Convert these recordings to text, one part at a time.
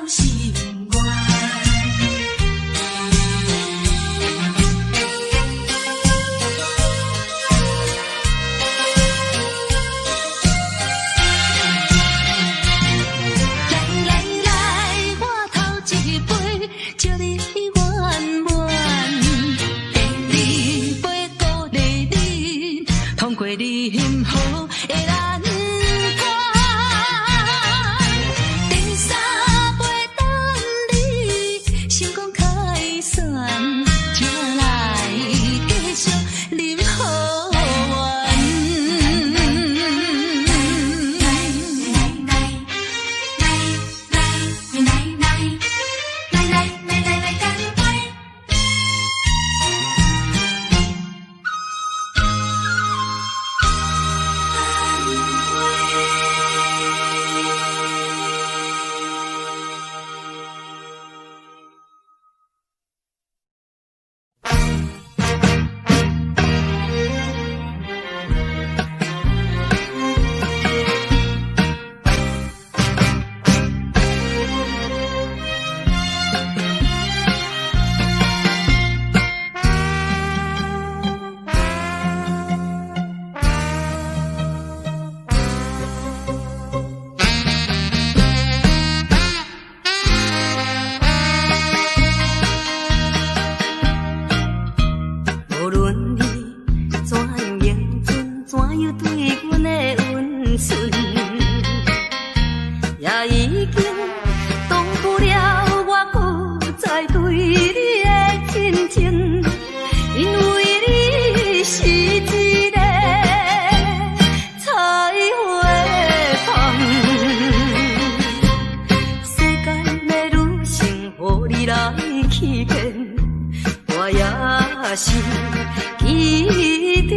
心願。來來來，我頭一杯，祝你圓滿。第二杯鼓勵你，通過任何的難關。第三杯等你成功凱旋，才來繼續啉好緣。來來來來來來來來來來乾杯！無論你怎樣認真，怎樣對阮的溫存，也已經擋不了我閣再對你的真情，因為你是一個採花蜂。世間的女性，予你來欺騙，我也是其中的一個，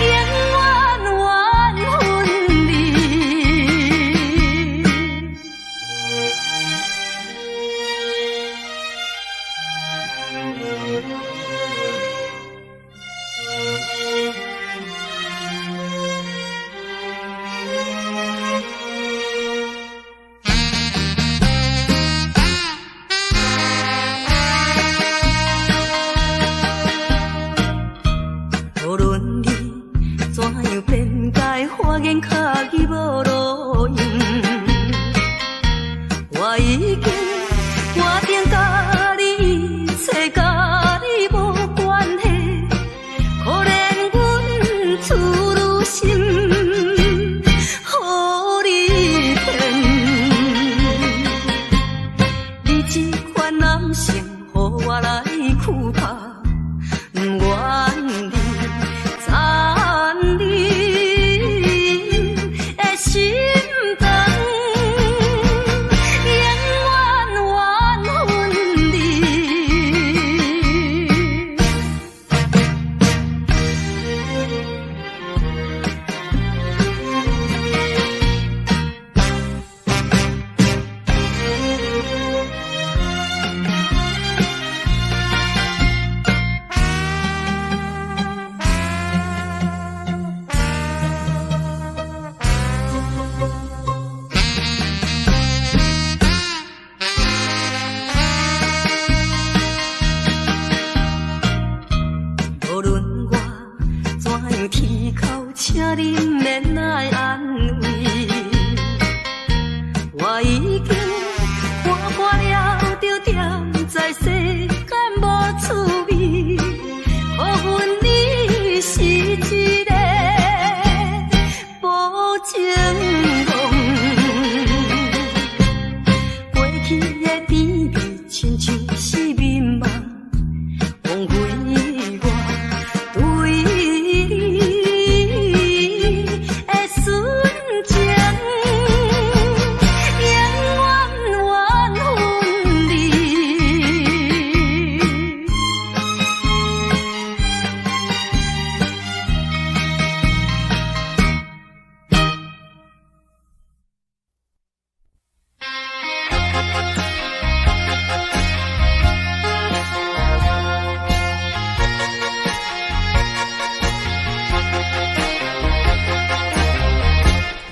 永遠緣分你。無論你怎樣辯解，法言巧語無路用，我已經決定佮你一切佮你無關係，可憐阮處女心，予你騙。你這款男性，予我來苦拍，毋願你殘你的心腸，永遠緣分你。無論我怎樣起哭，請你毋免來安慰。我已經看破了，就踮在世間無趣味。予阮你是一個無情王，過去的甜蜜親像是眠夢，枉費我對你的純情，永遠緣分你。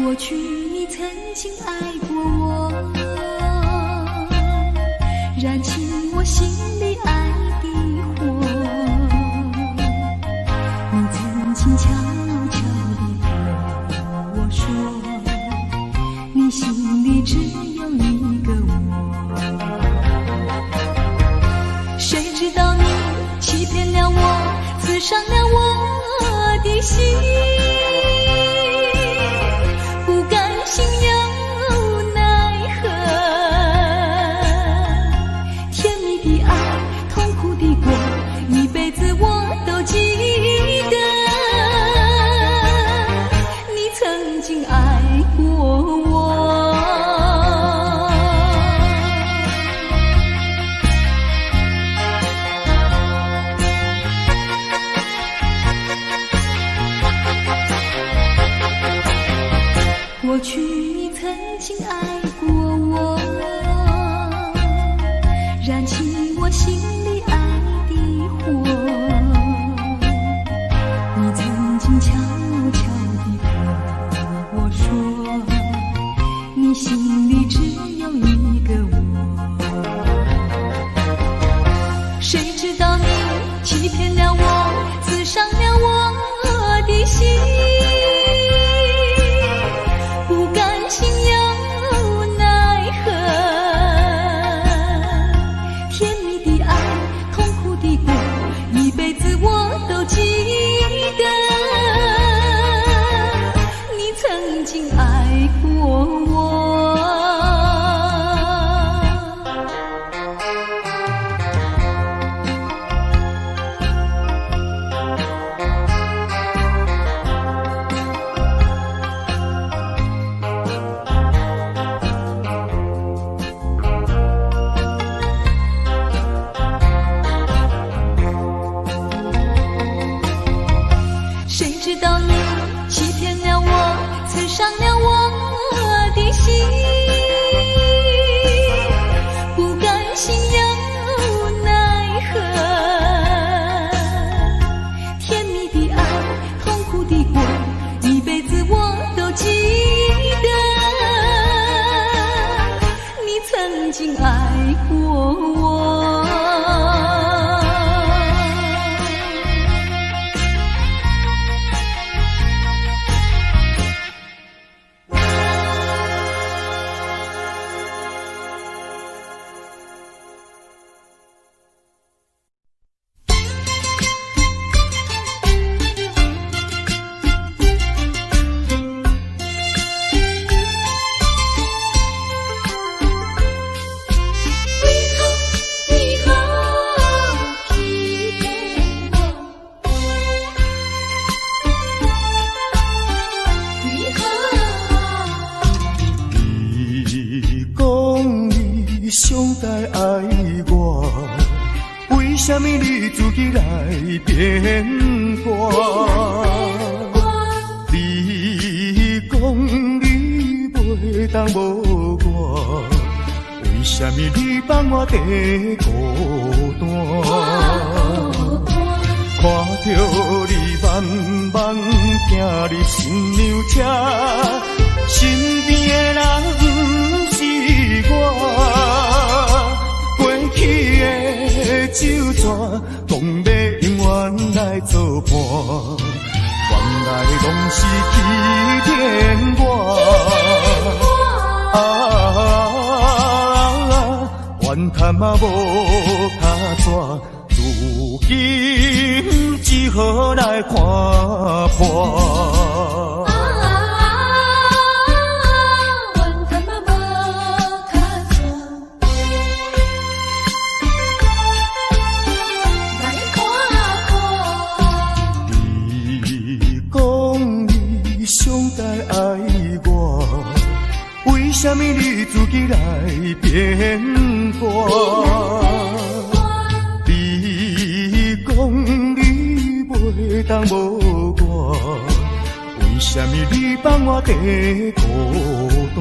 過去你曾經愛過我，燃起我心裡愛的火。你曾經悄悄地對我說，你心裡只有一個我。誰知道你欺騙了我，刺傷了我的心。不甘心又奈何，甜蜜的愛，痛苦的過，一輩子我都記得。你曾經愛過我。過去你曾經愛過我，燃起我心裡愛的火。你曾經悄悄地對我說，你心裡只有一個我。誰知道你欺騙了我，刺傷了我的心。不甘心又奈何，甜蜜的愛，痛苦的過，一輩子我都記得。你曾經愛過我。誰知道你欺騙了我，刺傷了我的心。不甘心又奈何，甜蜜的愛，痛苦的過，一輩子我都記得。你曾經愛過我。你講你上界愛我，為啥物你自己來變卦？你講你袂當無我，為啥物你放我佇孤單？看著你慢慢行入新娘車，身邊的人不是我，過去的酒桌，講欲永遠來作伴，原來攏是欺騙我。啊，怨叹嘛無跤紙，如今只好來看破。你講你上界愛我，為啥物你自己來變卦？你講你袂當無我，為啥物你放我佇孤單？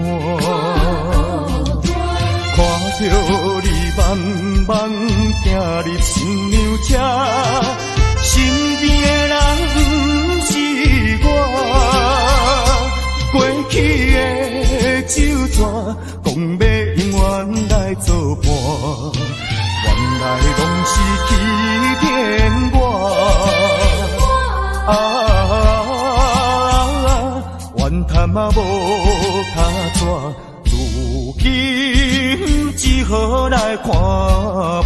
看著你慢慢行入新娘車，身邊的人不是我，過去講欲永遠來做伴，原來攏是欺騙我。啊，怨嘆仔無跤紙，如今只好來看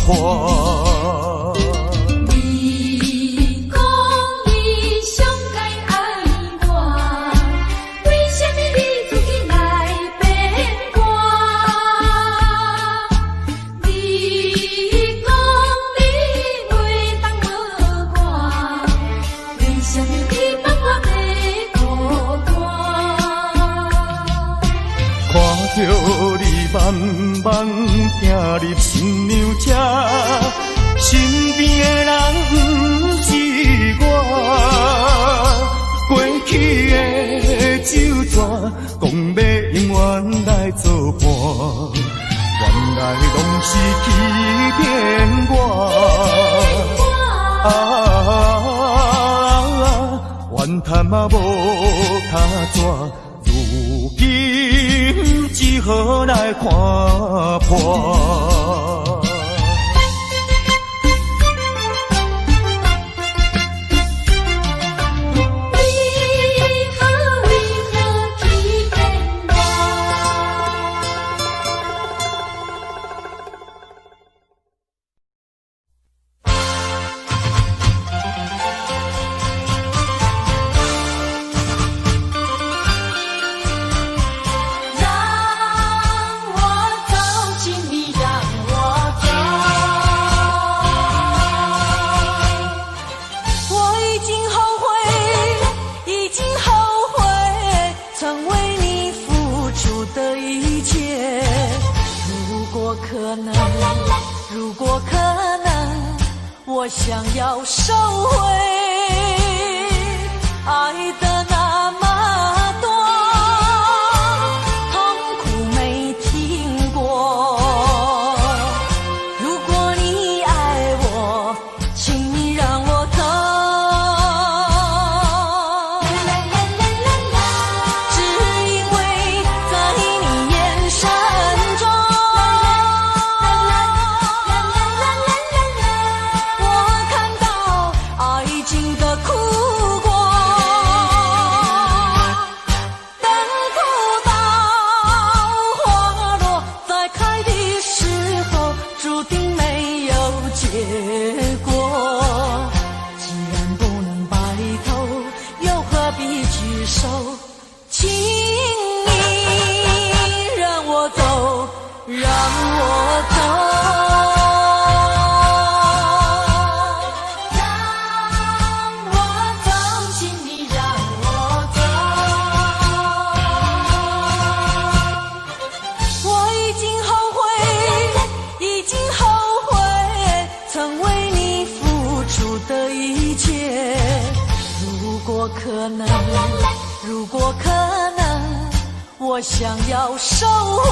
破。你講你上佳愛我，為啥物你自己來變卦？你講你袂當無我，為啥物你放我欲孤單？看著你慢慢行入新娘車，身邊的人毋是我。過去的酒饌，講欲永遠來做伴，原來攏是欺騙我。啊，怨嘆仔無跤紙，如今只好來看破。為何為何欺騙我？讓我走，請你讓我走。我已經後悔，已經後悔，曾為你付出的一切。如果可能，如果可能，我想要收回。愛的那麼多，痛苦沒停過。如果你愛我，請你讓我走。只因為在你眼神中，我看到愛情的苦果。等不到花落再開的時候，注定沒有結果。既然不能白頭，又何必聚首？請你讓我走，讓我走。讓我走，請你讓我走。我已經後悔，已經後悔，曾為你付出的一切。如果可能，如果可能，我想要收回。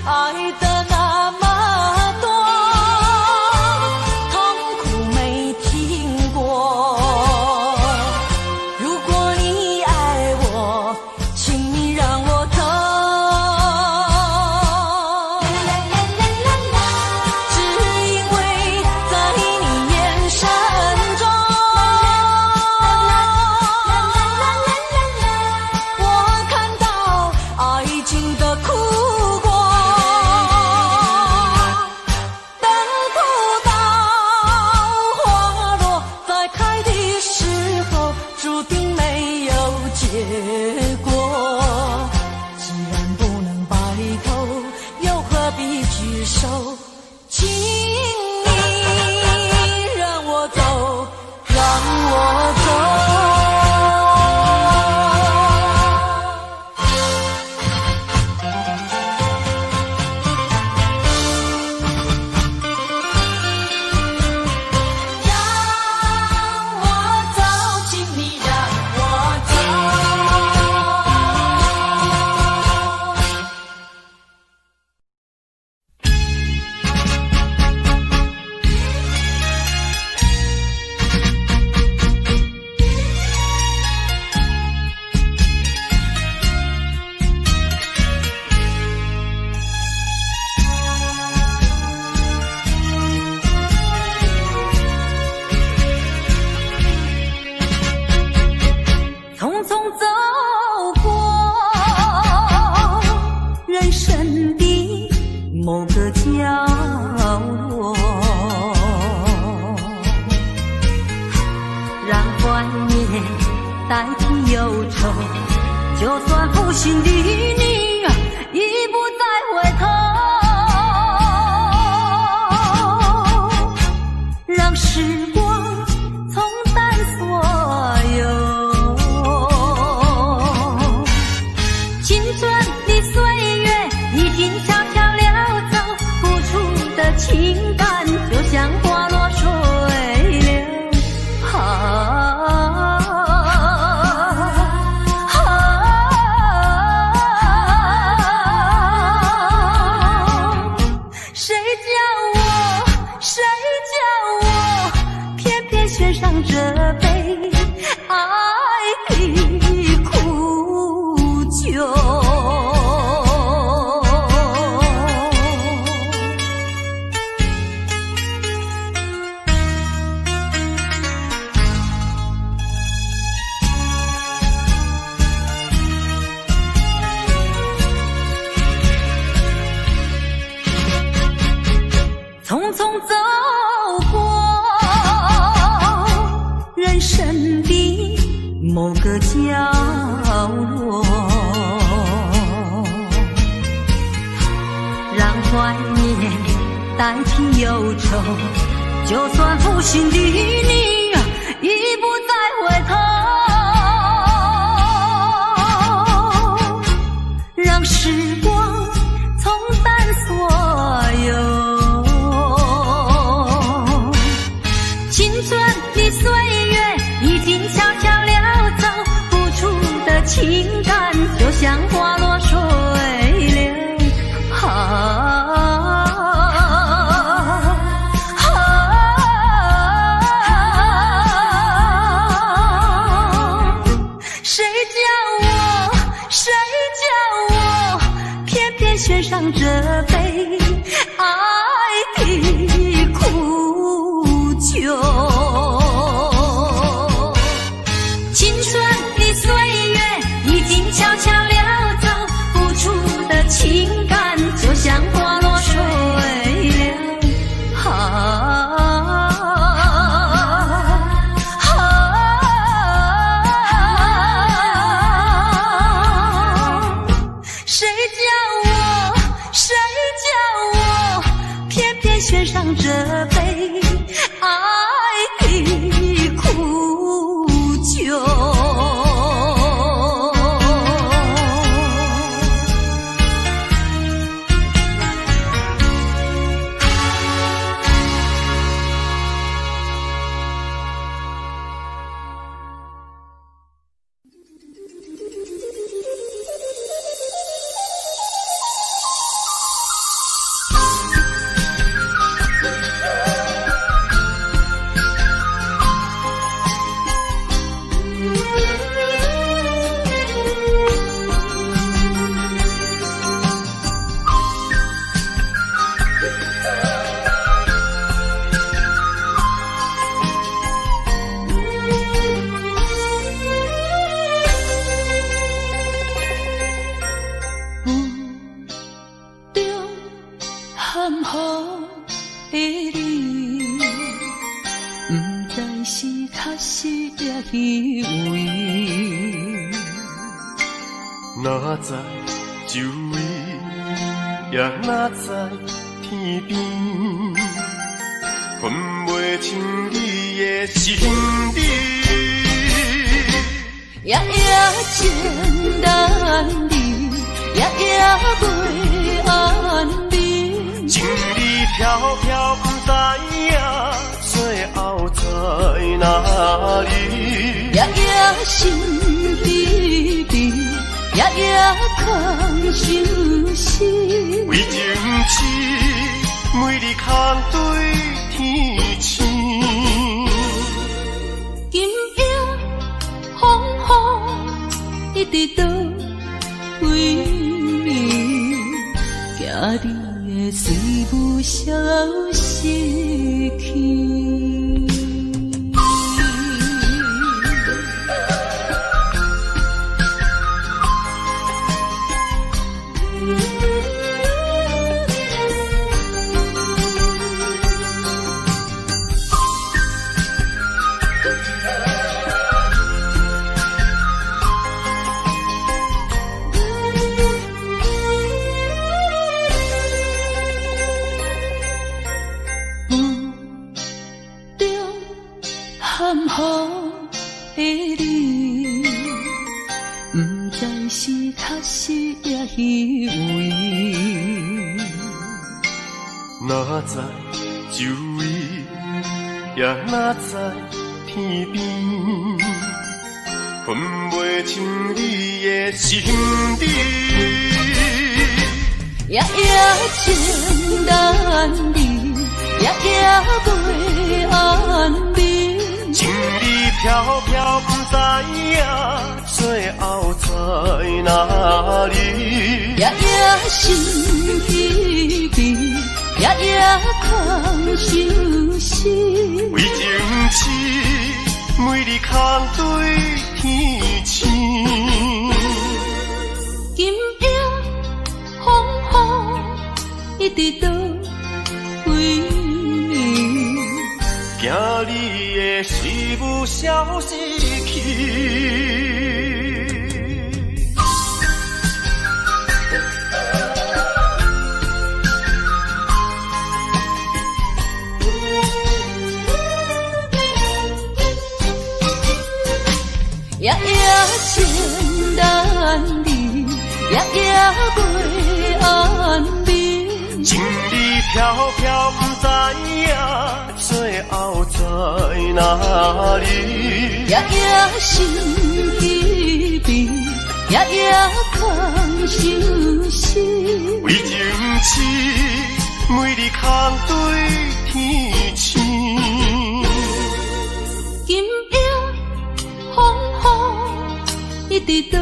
愛的那麼多，痛苦沒停過。如果你愛我，請你讓我走。只因為在你眼神中，我看到愛情的苦果。等不到花落再開的時候，注定沒有結果。既然不能白頭，又何必聚首？請你讓我走，讓我走。讓我走，請你讓我走。憂愁。就算負心的你，已不再回頭，讓時光沖淡所有。青春的歲月已經悄悄溜走，付出的情感就像花落水流。啊啊！誰叫我，誰叫我，偏偏選上這杯愛的苦酒。匆匆走過人生的某個角落，讓懷念代替憂愁。就算負心的你已不再回頭，讓時光沖淡所有。青春的歲月已經悄悄溜走，付出的情感就像花落水流。啊啊！誰叫我，誰叫我，偏偏選上這杯愛的苦酒。青春的歲月已經悄悄溜走，付出的情感就像花落水流。啊啊！誰叫我，誰叫我，偏偏選上這杯愛的苦酒。霧中含糊的你，不知是確實抑虛偽。哪知周圍，也哪知天邊，分袂清你的身影。夜夜情難離，夜夜袂安眠。情理飄飄，不知影最後在哪裡。夜夜心悱悱，夜夜空相思。為情痴，每日空對天星。今夜風雨一直倒位，驚你的水霧消失去。是確實也虛偽。哪知周圍，也哪知天邊，分袂清你的心底。夜夜情難離，夜夜袂安眠。情理飄飄，不知影最後在哪裡。夜夜心疲疲，夜夜空相思。為情痴，每日空對天星。今夜風雨一直倒位？驚你的思慕消失去。夜夜情難離，夜夜袂安眠。情理飄飄，不知影最後在哪裡。夜夜心疲疲，夜夜空相思。為情痴，每日空對天星。今夜風雨一直倒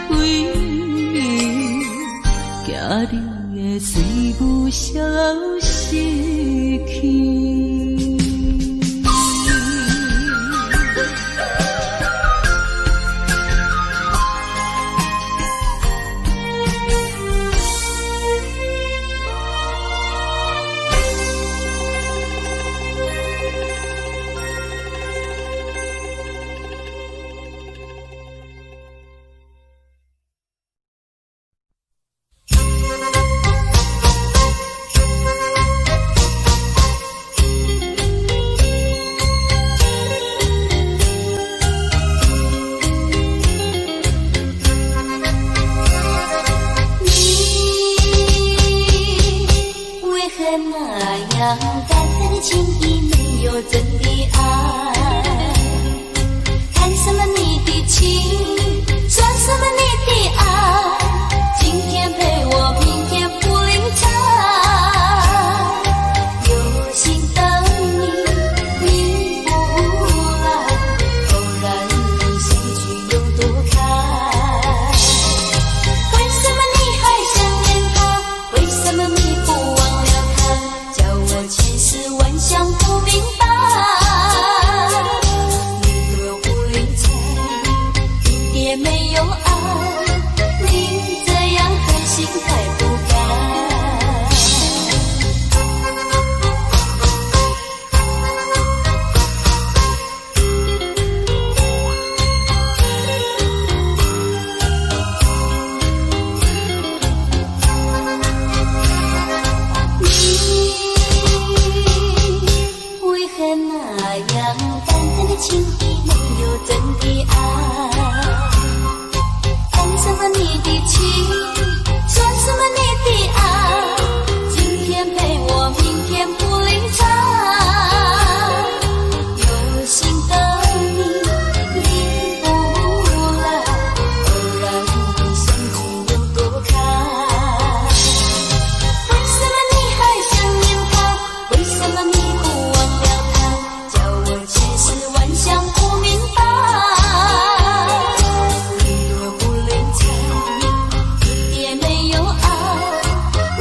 位？驚你的思慕消失去。你為何那樣淡淡的情意，沒有真的愛？談什麼你的情，算什麼你的愛？今天陪我，明天不理睬。有心等你，你不來，偶然相聚又躲開。為什麼你還想念他？為什麼你不忘了他？叫我千思萬想不明白。你多無理睬，一點沒有愛，你這樣狠心太不該。你為何那樣淡淡的情意，沒有真的愛？談什麼你的情，算什麼你的愛？今天陪我，明天不理睬。有心等你，你不來，偶然相聚又躲開。為什麼你還想念他？為什麼你不忘了他？叫我千思萬想不明白。你多不理睬，一點沒有愛，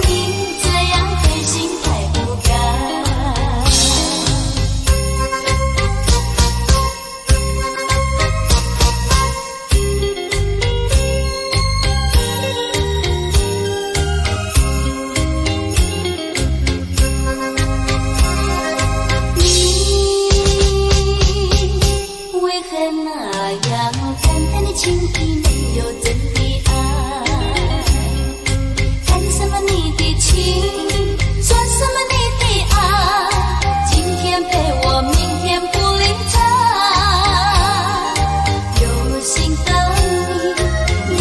你這樣狠心太不該。你為何那樣淡淡的情意，沒有真的愛？談什麼你的情，算什麼你的愛？今天陪我，明天不理睬。有心等你，你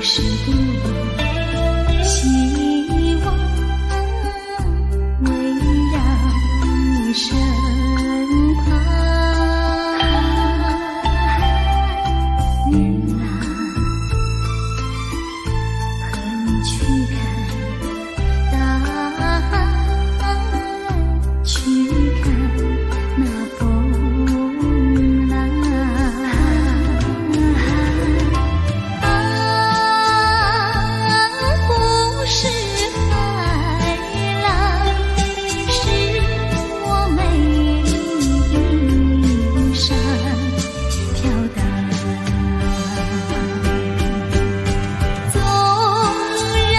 是多希望圍繞你身旁。女郎，和你去看大海，去看那風浪。啊，不是海浪，是我美麗衣裳飄蕩。縱然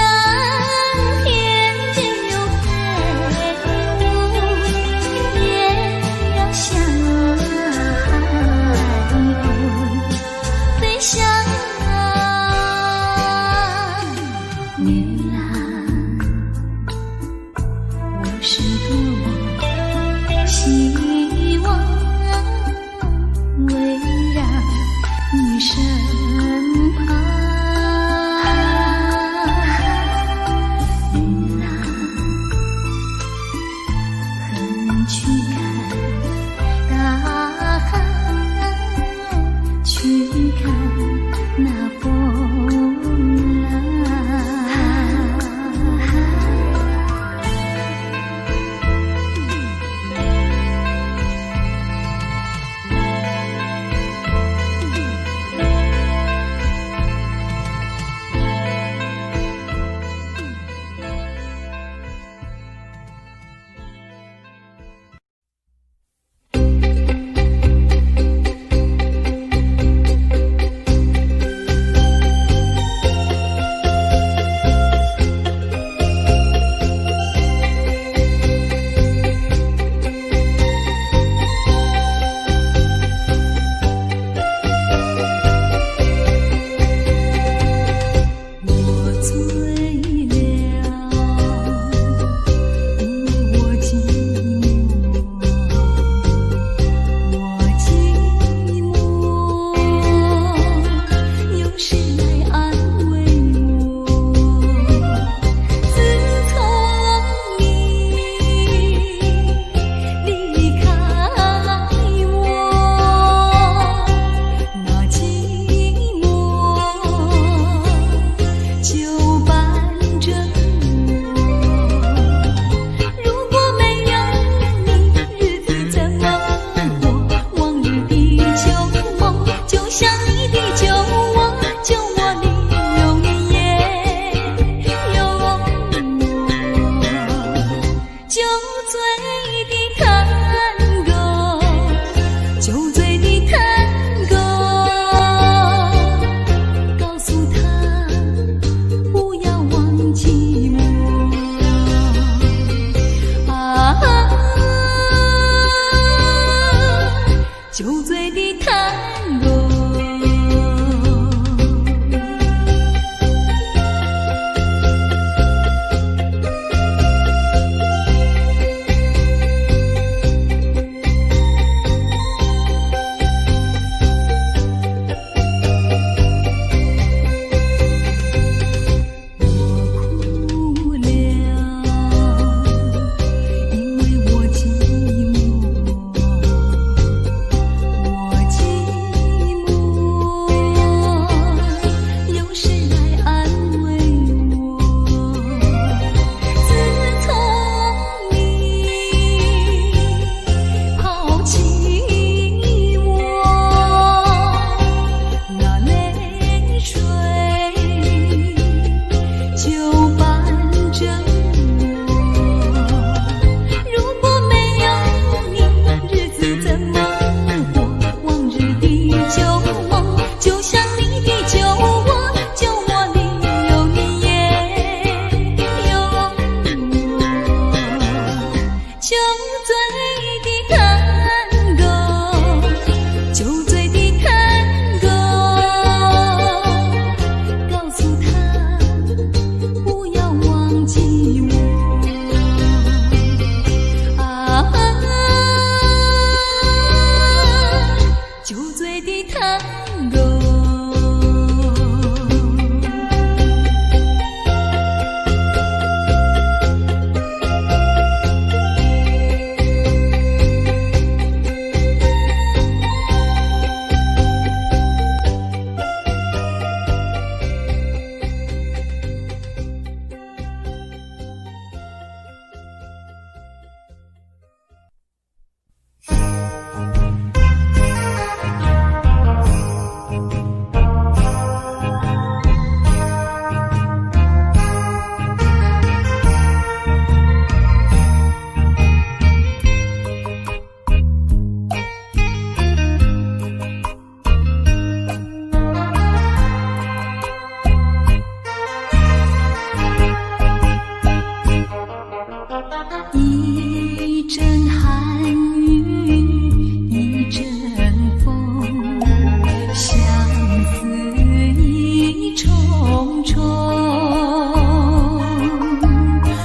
重重，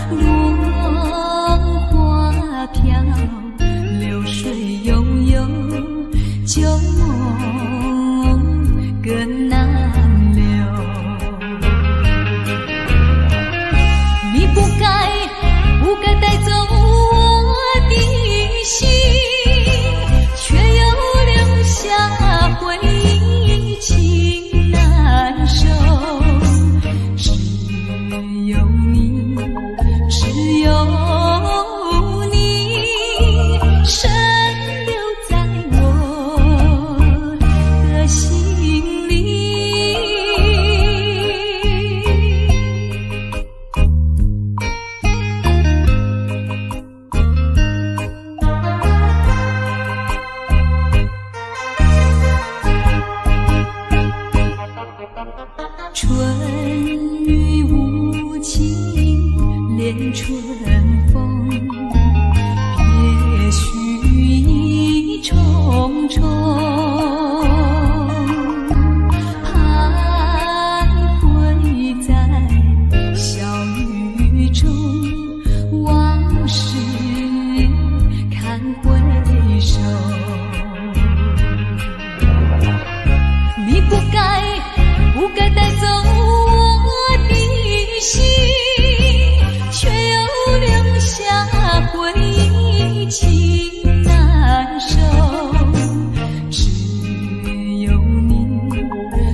落花飄，流水悠悠，舊夢更難留。你不該，不該帶走我的心，卻又留下回憶情難收。只有你，只有你，深留在我的心裡。春雨無情，戀春風，別緒意重重。徘徊在小雨中，往事堪回首。你不該，不該帶走我的心，卻又留下回憶情難收。只有你，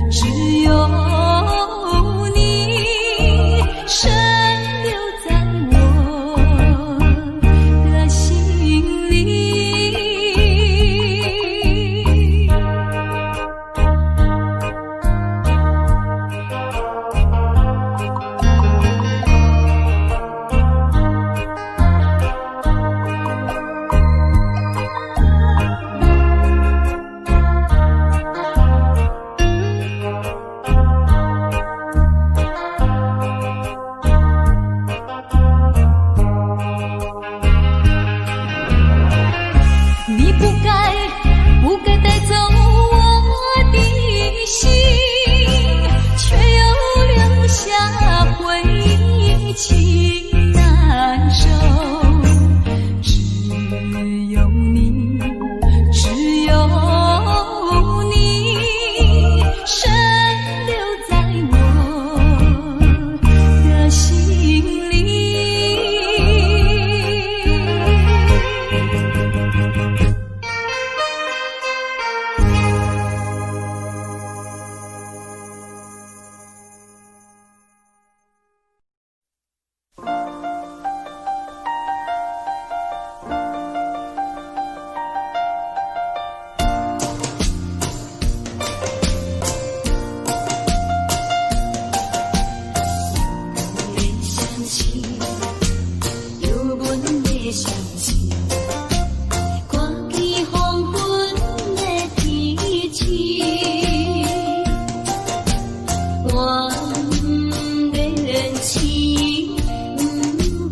只有你，深留在我的心裡。你不該，不該帶走我的心，卻又留下回憶情難收。只有你，只有你，深留在我的心裡。的相信，有阮的相信，看见黃昏的天晴，我毋免醒，毋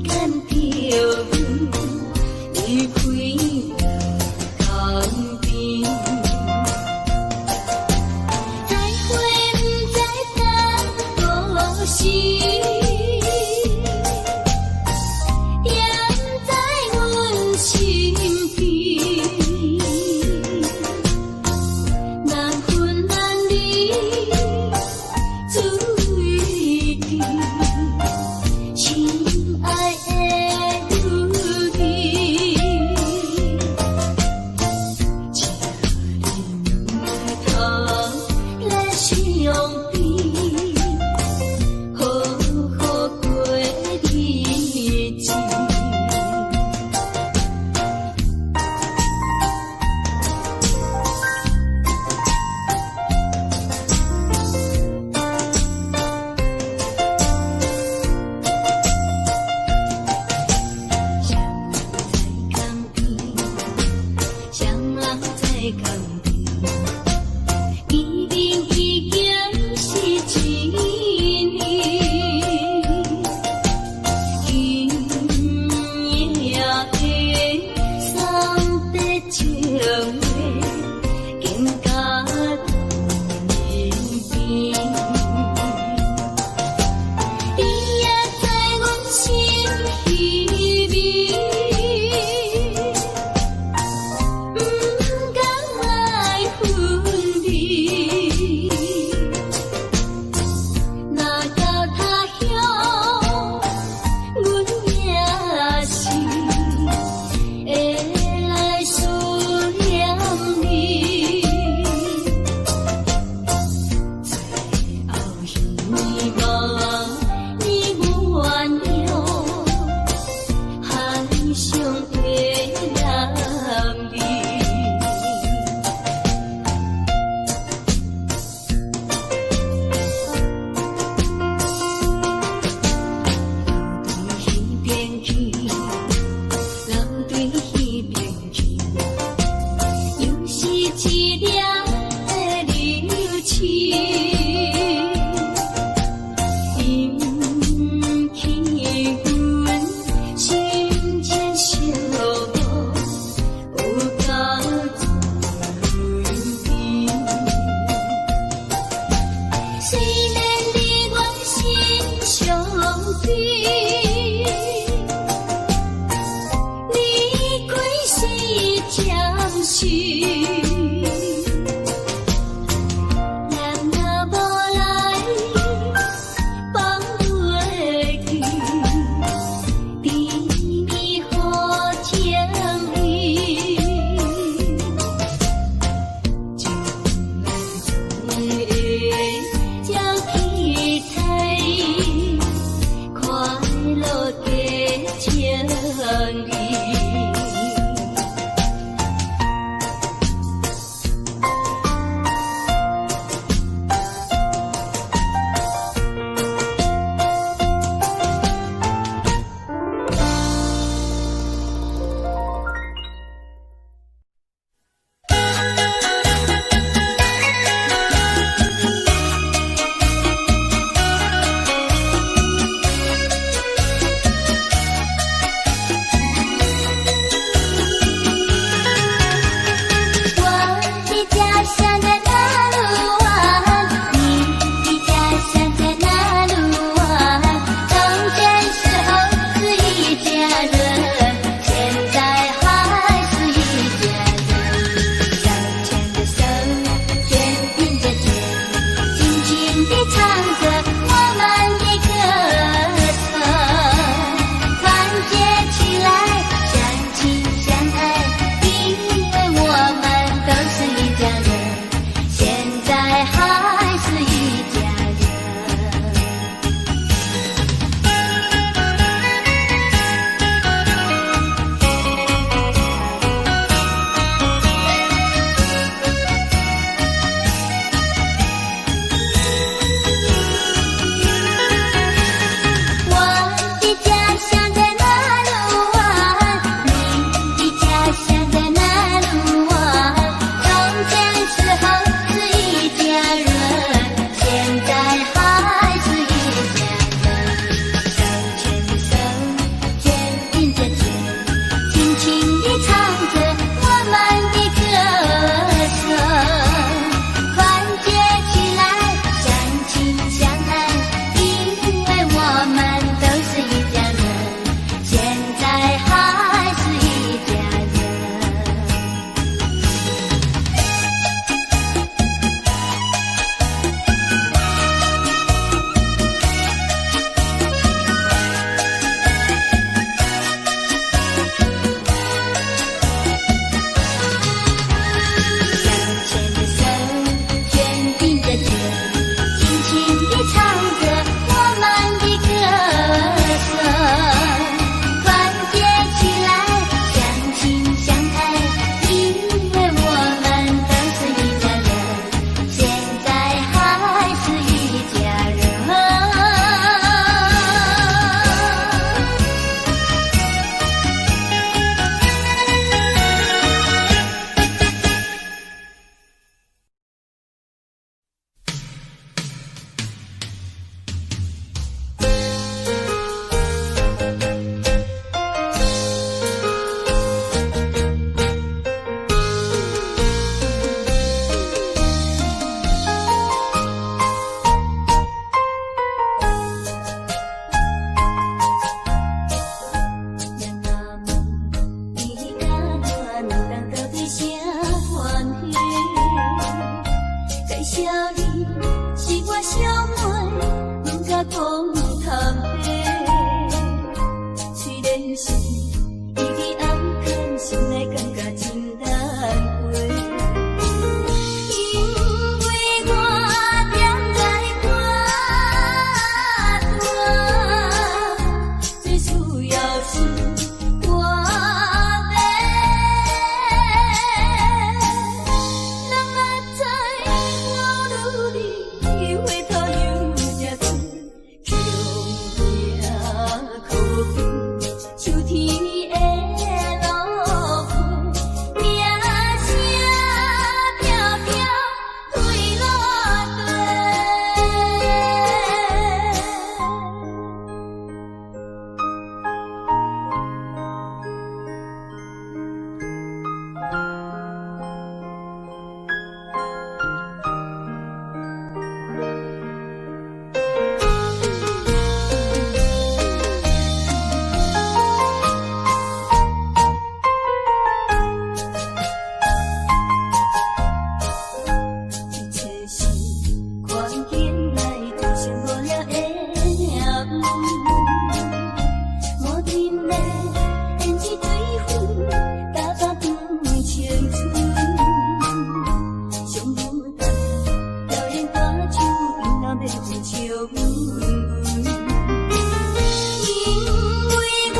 甘著阮離開江邊。再會毋知等何時，踮在阮身邊，難分難離，水滴，親愛的女兒，請你毋通來相比，予望你原諒海上的男兒。流對彼邊去，流對彼邊去，又是一粒的流星。引起阮心情寂寞，有夠醉甜。雖然你阮心相悲，離開是暫時。咱若無來放袂記，甜蜜予情意，將來總會才去猜，快樂的情意。我的家鄉在那魯灣，你的家鄉在那魯灣。從前時候是一家人，現在還是一家人。手牽着手，肩並着肩，輕輕地唱着我們的歌聲，團結起來，相親相愛，因為我們都是一家人，現在還是一家人。我的家鄉在那魯灣，你的家鄉在那魯灣。從前時候是一家人，現在還是一家人。手牽着手，肩並着肩，輕輕地唱着我們的歌聲，團結起來，相親相愛，因為我們都是一家人，現在還是一家人。手牽着手，肩並着肩，輕輕地唱着我們的歌聲，團結起來，相親相愛，因為我們都是一家人，現在還是一家人。若問你佮我兩人到底啥關係？介紹你是我小妹，毋敢講坦白。雖然是已經暗崁，心內感覺真難過。因為我踮在看，因為我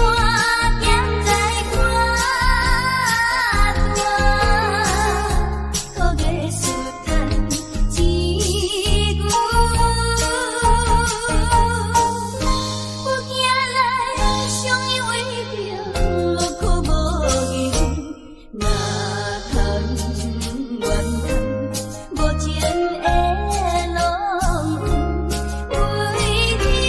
欠債偌大，苦藝術趁錢久。有行來相依為命，無苦無義，哪通怨嘆無情的浪，為你。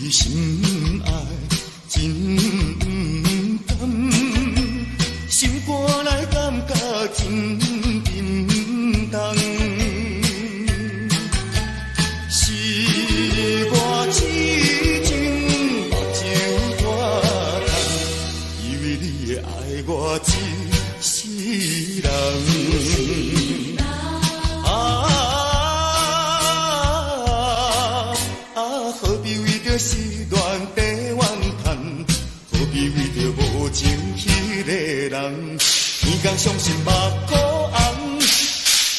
心愛真毋甘，心肝內感覺真沉重。是我痴情目睭大空，以為你會愛我一世人。啊啊！何必為著失戀地怨嘆？何必為著無情彼个人？天公傷心目箍紅。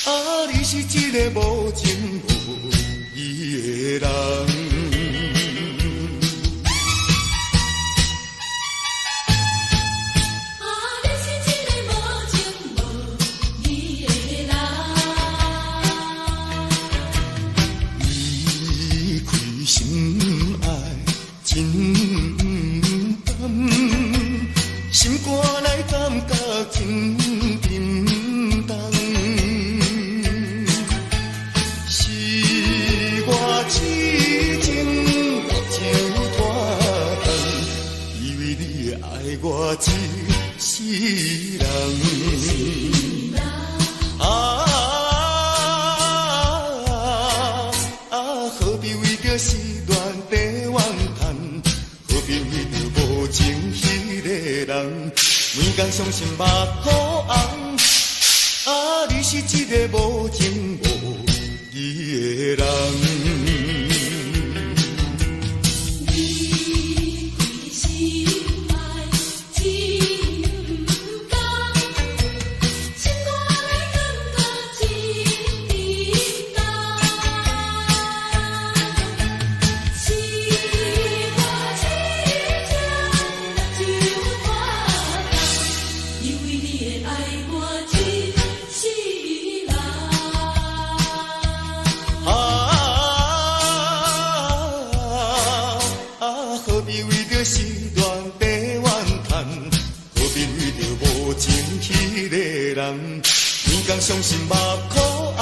啊！你是一个無情無義的人。啊！你是一个無情無義的人。離開心愛真毋甘，心肝內感覺真沉重。是我痴情目睭大空，以為你會愛我一世人。啊啊！何必為著失戀地怨嘆？何必為著無情彼个人？每工傷心目箍紅。啊！你是一个無情無義的人。離開心愛真毋甘，心肝內感覺真沉重。是我痴情目睭大空，以為你會愛我一世人。啊啊！何必為著失戀地怨嘆？何必為著無情彼个人？每工傷心目箍紅。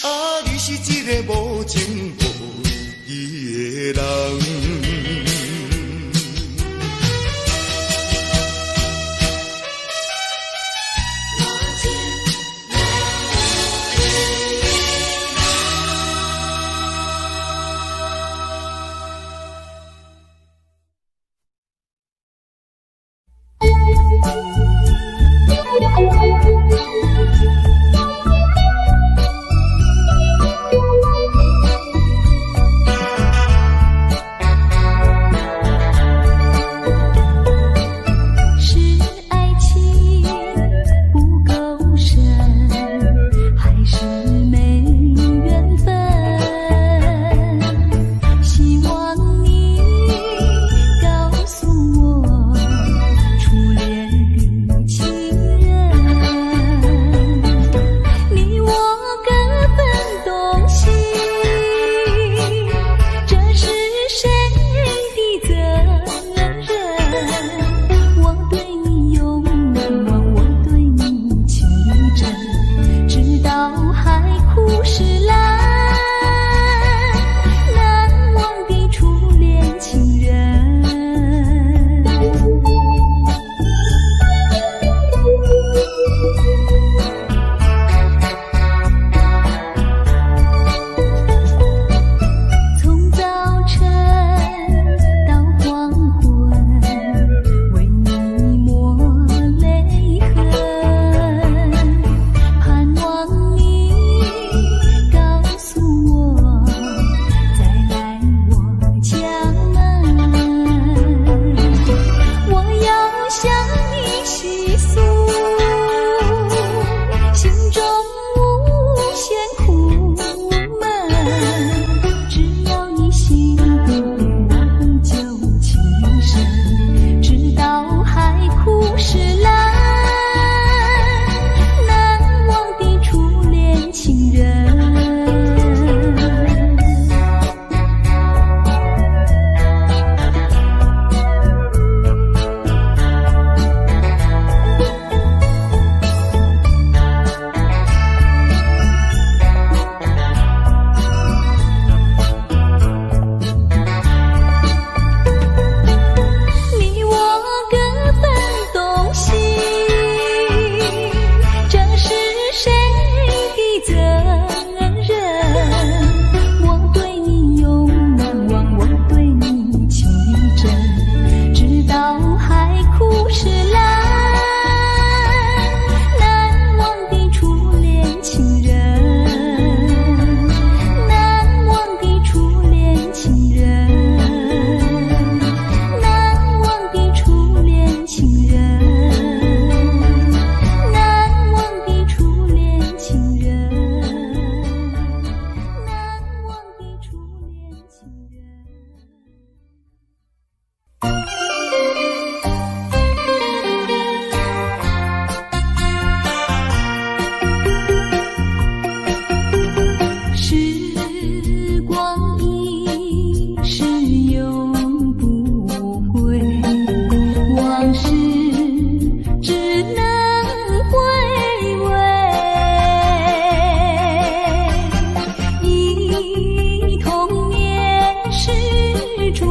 啊！你是一个無情無義的人。無情無義的人。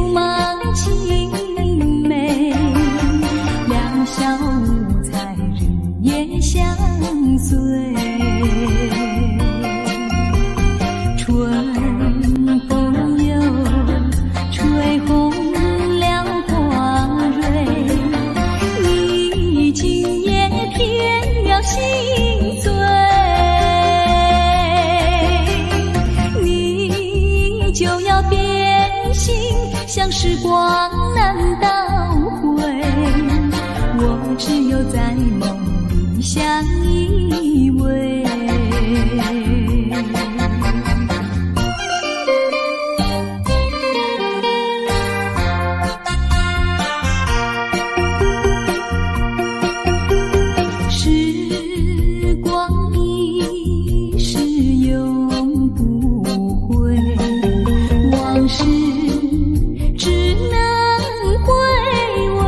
竹馬青梅，兩小無猜日夜相隨。春風又吹紅了花蕊，你今夜添了心碎，你就要變心，像時光難倒回，我只有在夢裡相依偎。時光一逝永不回，往事只能回味。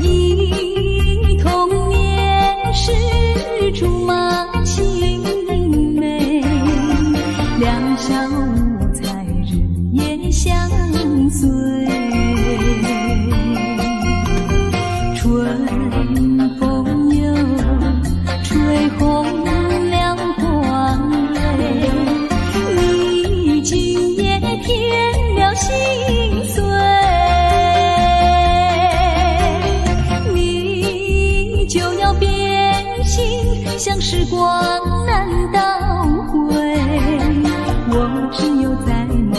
憶童年時竹馬青梅，兩小無猜日夜相隨。春風又吹紅了花蕊，你今夜添了心碎，你就要變心，像時光難倒回，我只有在夢